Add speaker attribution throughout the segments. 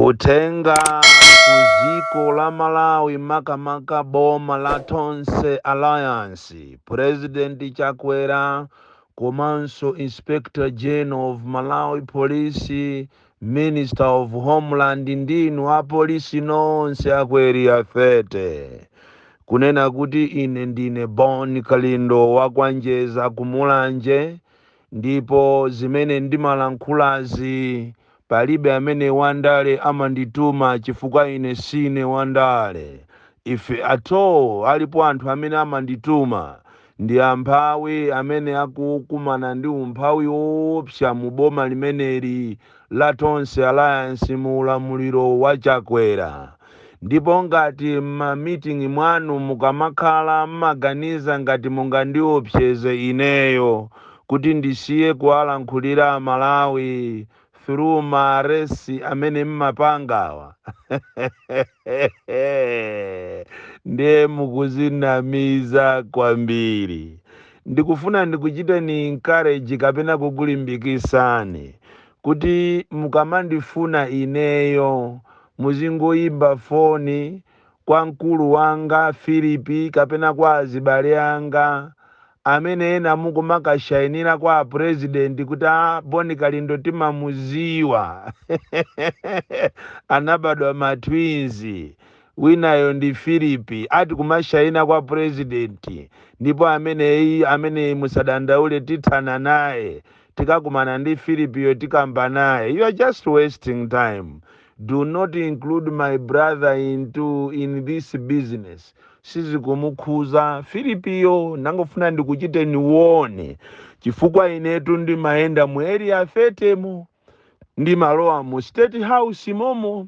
Speaker 1: Uthenga ku dziko la Malawi, makamaka boma la Tonse Alliance, President Chakwera komanso Inspector General of Malawi Police, Minister of Homeland, ndinu apolisi nonse aku Area 30, kunena kuti ine ndine Bon Kalindo wakwanjeza kumulanje, ndipo zimene ndimalankhulazi palibe amene wandale amandituma, chifukwa ine sine wandale. Ife ato alipo anthu amene amandituma ndi amphawi amene akukumana ndi umphawi woopsa mu boma limeneli la Tonse Alliance mu ulamuliro wa Chakwera. Ndipo ngati m'ma meeting mwanu mukamakhala mmaganiza ngati mungandiopseze ineyo kuti ndisiye kuwalankhulira Amalawi through ma arrest amene mmapangawa, ndiye mukuzinamiza kwambiri. Ndikufuna ndikuchiteni encourage kapena kukulimbikisani kuti mukamandifuna ineyo muzingoyimba foni kwa mkulu wanga Filipi kapena kwa azibale anga amene ena mukumakashayinira kwa president kuti a Boni Kalindo timamuziwa, anabadwa ma twins, winayo ndi Filipi, ati kumashayina kwa president, ndipo ameneyi amene musadandaule, tithana naye, tikakumana ndi Filipiyo tikamba naye. You are just wasting time. Do not include my brother in this business. Sizikumukhuza Filipiyo. Nangofuna ndikuchite niwone, chifukwa inetu ndimayenda mu Area 30 mo, ndimalowa mu State House momo,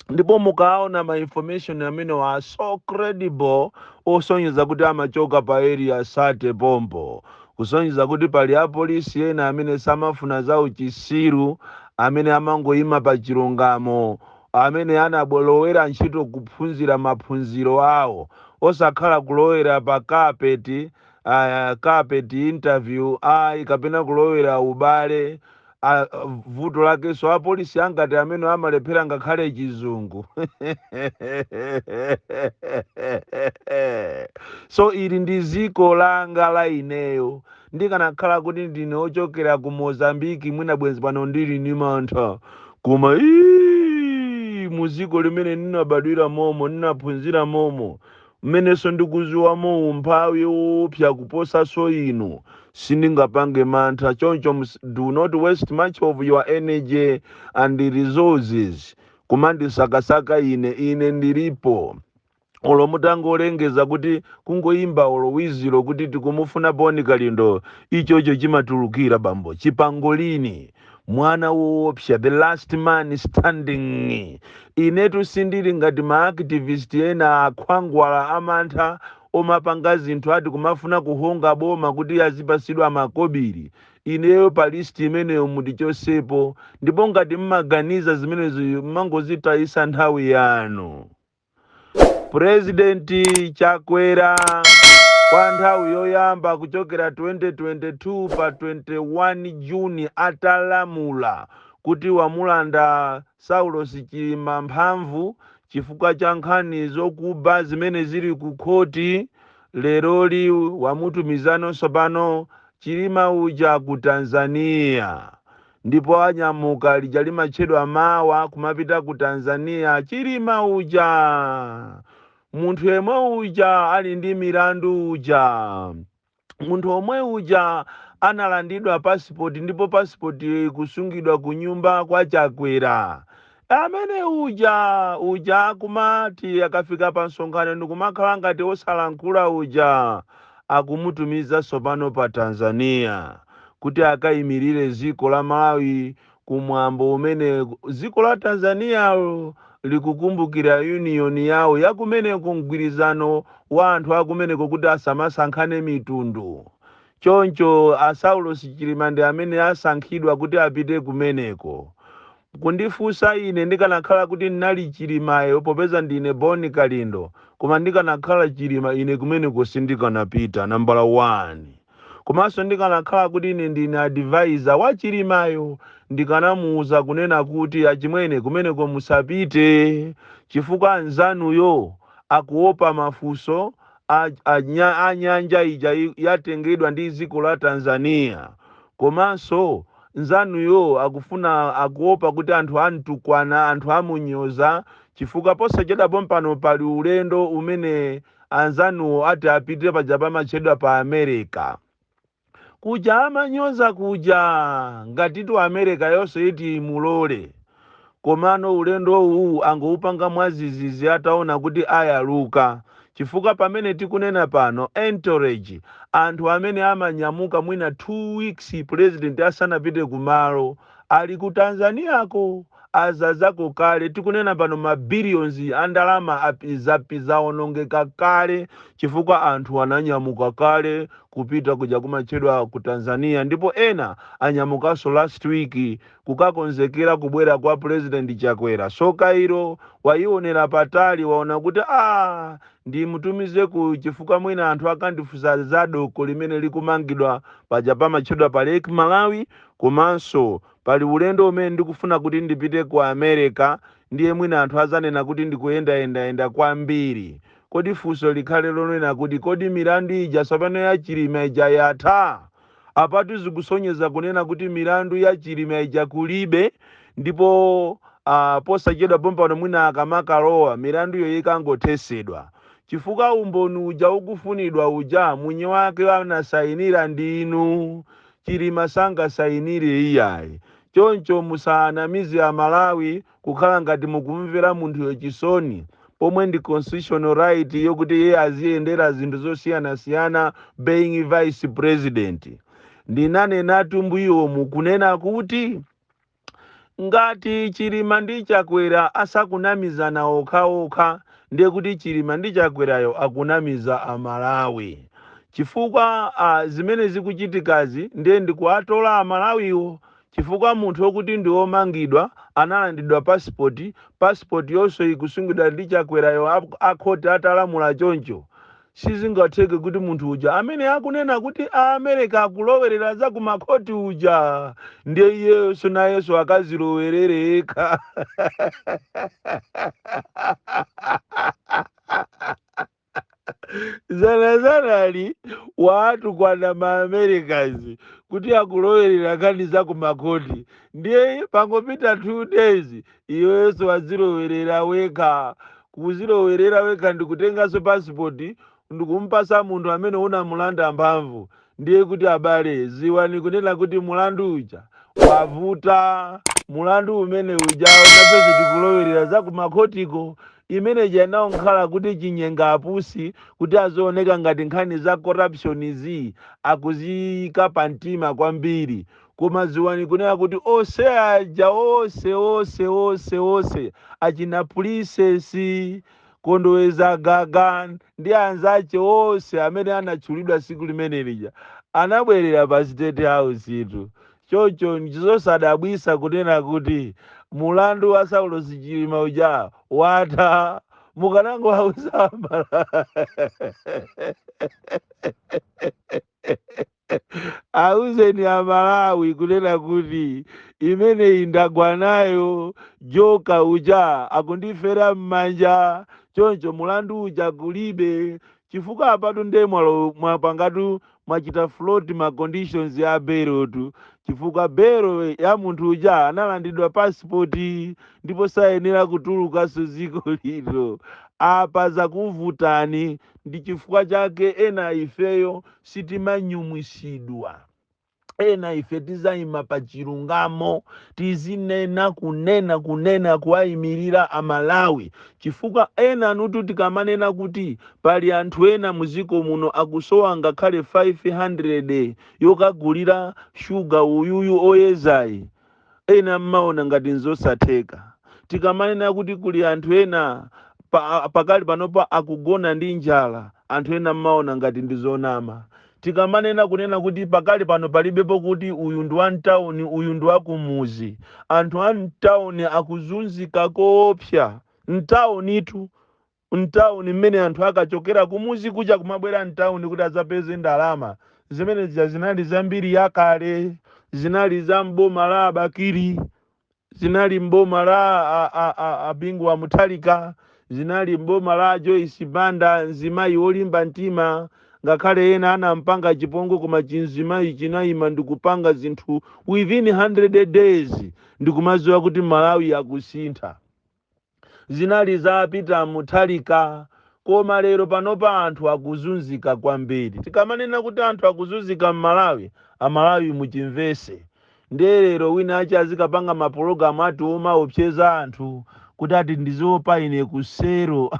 Speaker 1: ndipo mukaona ma information amene wa so credible osonyeza kuti amachoka pa Area 30 pompo, kusonyeza kuti pali apolisi ena amene samafuna za uchisiru, amene amangoyima pa chilungamo, amene anabolowera ntchito kuphunzira maphunziro awo, osakhala kulowera pa carpet interview ayi, kapena kulowera ubale. Vuto lakenso apolisi angati amene amalephera ngakhale Chizungu. So ili ndi ziko langa la ineyo. Ndikanakhala kuti ndine ochokera ku Mozambiki, mwina bwenzi pano ndili ni mantha, koma ii, muziko limene ndinabadwira momo, ndinaphunzira momo, mmenenso ndikuziwamo umphawi woopsa kuposaso inu, sindingapange mantha. Choncho do not waste much of your energy and resources kumandisakasaka ine. Ine ndilipo. Olo mutangolengeza kuti kungoyimba olo wiziro kuti tikumufuna Boni Kalindo, ichocho chimatulukira bambo chipangolini, mwana woopsa, the last man standing. Inetu sindili ngati ma activist ena akhwangwala amantha omapanga zinthu ati kumafuna kuhonga boma kuti azipasidwa makobiri. Ineyo pa list imeneyo mutichosepo, ndipo ngati mmaganiza zimenezo mmangozitayisa nthawi yanu. Purezidenti Chakwera kwa nthawi yoyamba kuchokera 2022 pa 21 Juni atalamula kuti wamulanda Saulos Chilima mphamvu chifukwa cha nkhani zokuba zimene zili ku khoti, leroli wamutumizanonso pano Chilima uja ku Tanzania, ndipo anyamuka lija limatchedwa mawa kumapita ku Tanzania. Chilima uja, munthu yemwe uja ali ndi milandu uja, munthu omwe uja analandidwa pasipoti ndipo pasipoti ikusungidwa ku nyumba kwa Chakwera, amene uja uja kumati akafika pa msonkhano ndikumakhala ngati osalankhula uja, akumutumiza tsopano pa Tanzania kuti akayimirire dziko la Malawi kumwambo umene dziko la Tanzania likukumbukira union yawo yakumeneko, mgwirizano wa anthu akumeneko kuti asamasankhane mitundu. Choncho a Saulos Chilima ndi amene asankhidwa kuti apite kumeneko. Kundifunsa ine, ndikanakhala kuti ndinali Chilimayo, popeza ndine Boni Kalindo, koma ndikanakhala Chilima ine kumeneko sindikanapita, nambala 1. Komanso ndikanakhala kuti ine ndine advisor wa Chilimayo, ndikanamuwuza kunena kuti, "Achimwene, kumeneko musapite, chifukwa anzanuyo akuopa mafunso a nyanja ija yatengedwa ndi dziko la Tanzania. Komanso nzanuyo akufuna, akuopa kuti anthu amtukwana, anthu amunyoza, chifukwa posachedwa pompano pali ulendo umene anzanuwo ati apite paja pamatchedwa pa America kuja, amanyoza kuja, ngatitu America yonse iti imulole. Komano ulendo uwu angoupanga mwazizizi ataona kuti ayaluka, chifukwa pamene tikunena pano, entourage, anthu amene amanyamuka mwina 2 weeks president asanapite kumalo, ali ku Tanzaniako, azazako kale. Tikunena pano ma billions a ndalama apizapiza, kale, chifukwa anthu ananyamuka kale kupita kuja kumatchedwa ku Tanzania. Ndipo ena anyamukanso last week kukakonzekera kubwera kwa President Chakwera. So Cairo wayionera patali, waona kuti a ndimutumize ku, chifukwa mwina anthu akandifunsa za doko limene likumangidwa paja pamatchedwa pa Lake Malawi, komanso pali ulendo umene ndikufuna kuti ndipite ku America, ndiye mwina anthu azanena kuti ndikuyendayendayenda kwambiri." Kodi funso likhale lonena kuti, kodi milandu ija tsopano ya Chilima ija yatha? Apatu zikusonyeza kunena kuti milandu ya Chilima ija kulibe, ndipo posachedwa pompano mwina akamakalowa, milanduyo ikangothesedwa, chifukwa umboni uja ukufunidwa uja, mwini wake anasayinira ndinu. Chilima sangasayinire iyayi. Choncho musanamize Amalawi kukhala ngati mukumvera munthuyo chisoni, pomwe ndi constitutional right yokuti iye aziyendera zinthu zosiyanasiyana being vice president. Ndinanenatu mbuyomu kunena kuti ngati Chilima ndi Chakwera asakunamizana okhaokha, ndiye kuti Chilima ndi Chakwerayo akunamiza Amalawi, chifukwa zimene zikuchitikazi ndiye ndikuwatola Amalawiwo, chifukwa munthu wokuti ndi womangidwa, analandidwa pasipoti, pasipoti yonso ikusungidwa ndi Chakwerayo, akhoti atalamula choncho, sizingatheke kuti munthu uja amene akunena kuti Aamerika akulowerera za kumakhoti uja, ndiye iyeyo nayenso akazilowerere yekha. Zanazanali waatukwana ma Americans kuti akulowerera nkhani za kumakhoti, ndiye pangopita 2 days iwenso wazilowerera wekha. Kuzilowerera wekha ndikutenganso pasipoti ndikumpasa munthu amene unamulanda mphamvu. Ndiye kuti abale, ziwani kunena kuti mulandu uja wavuta, mulandu umene uja unapeza tikulowerera za kumakhotiko. Imene inawo nkhala kuti chinyenga apusi kuti azioneka ngati nkhani za corruption zi akuziyika pamtima kwambiri. Koma ziwani kunena kuti onse aja, onse onse onse onse, achina Princess Kondoweza Gaga ndi anzace onse amene anatchulidwa siku limene lija, anabwerera pa State House itu. Choncho ndizosadabwisa kunena kuti mulandu wa Saulos Chilima uja watha. Mukanangowauza, auzeni Amalawi kunena kuti imeneyi ndagwa nayo, joka uja akundifera m'manja. Choncho mulandu uja kulibe, chifukwa apatu nde mwapangatu, mwachita float ma conditions ya belotu, chifukwa belo ya munthu uja analandidwa pasipoti ndipo sayenera kutulukanso dziko lino. Apa zakuvutani. Ndi chifukwa chake ena ifeyo sitimanyumwisidwa. Ena ife tizayima pa chilungamo, tizinena, kunena, kunena, kuwayimirira Amalawi, chifukwa ena anutu tikamanena kuti pali anthu ena muziko muno akusowa ngakhale 500 yokagulira shuga uyuyu oyezayi, ena mmaona ngati nzosatheka. Tikamanena kuti kuli anthu ena pakali panopa akugona ndi njala, anthu ena mmaona ngati ndi zonama. Tikamanena kunena kuti pakali pano palibepo kuti uyu ndi wa mtawuni, uyu ndi wa kumuzi, anthu a mtawuni akuzunzika koopsa mtawunitu, mtawuni mmene anthu akachokera kumuzi kuja kumabwera mtawuni kuti adzapeze ndalama. Zimene zija zinali zambiri yakale, zinali za mboma la Abakiri, zinali mboma la a Bingu wa Mutharika, zinali mboma la Joyce Banda, mzimayi wolimba mtima. Ngakhale ena anampanga chipongwe, koma chinzimayi chinayima ndikupanga zinthu within 100 days, ndikumaziwa kuti Malawi akusintha. Zinali za Peter Mutharika. Koma lero panopa anthu akuzunzika kwambiri. Tikamanena kuti anthu akuzunzika m'Malawi, Amalawi muchimvese. Ndiye lero wina achi azikapanga mapulogalamu ati omaopseza anthu kuti ati ndiziopa ine kusero.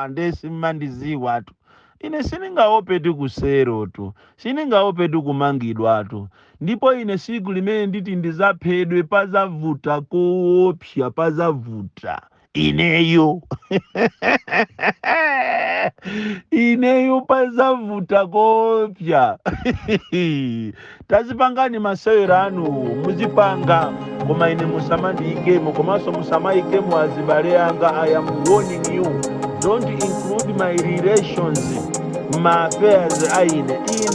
Speaker 1: Ndiye simmandiziwatu ine. Sindingaope kuserotu, sindingaope kumangidwatu. Ndipo ine siku limene nditi ndizaphedwe, pazavuta koopsa, pazavuta. Ineyo pazavuta koopsa. Tazipangani masewera anu, muzipanga, koma ine musamandiyikemo, komanso musamayikemo azibale anga. I am warning you, don't include my relations ma affairs aine ine.